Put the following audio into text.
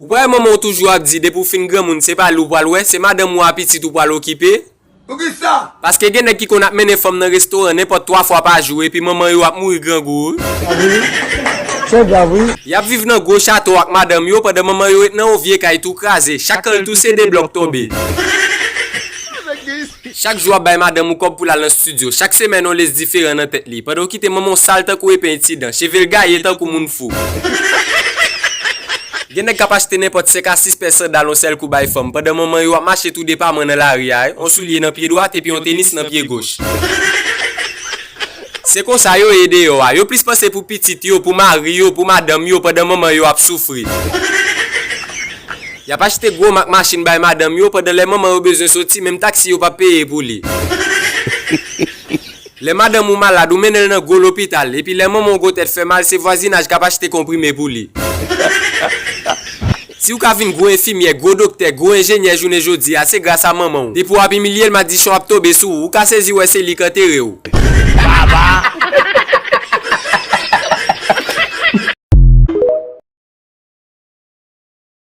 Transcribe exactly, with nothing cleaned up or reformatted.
Ou pa wè manman w toujou ap di depi w fin granmoun se pa li w pral wè, se madanm ou a pitit ou pral okipe? Poukisa? Paske gen nèg ki konn ap mennen fanm nan restoran nenpòt twa fwa pa jou epi manman yo ap mouri grangou. Se grav wi. Y ap viv nan gwo chato ak madanm yo pandan manman yo ret nan yon vye kay tou kraze, chak kan l touse de blòk tonbe. Chak jou w ap bay madanm ou kòb pou l al nan estidyo, chak semèn yon lès diferan nan tèt li, pandan w kite manman w sal tankou epen itidan, cheve l gaye tankou moun fou. Gen nèg k ap achte nenpòt senk a sis pè sandal yon sèl kou bay fanm, pandan manman yo ap mache tou depaman nan lari a, yon soulye nan pye dwat epi yon tenis nan pye goch. Se konsa yo ye deyò a, yo plis panse pou pitit yo, pou mari yo, pou madanm yo, pandan manman yo ap soufri. Y ap achte gwo mak machin bay madanm yo, pandan lè manman yo bezwen soti, menm taksi yo p ap peye pou li. Lè madanm ou malad, ou mennen l nan gwo lopital, epi lè manman w gwo tèt fè mal, se vwazinaj k ap achte konprime pou li. Si w ka vin gwo enfimyè, gwo doktè, gwo enjenyè jounen jodi a, se gras a manman w. Depi w ap imilye l, madichon ap tonbe sou ou, ou ka sezi wè se li k antere w.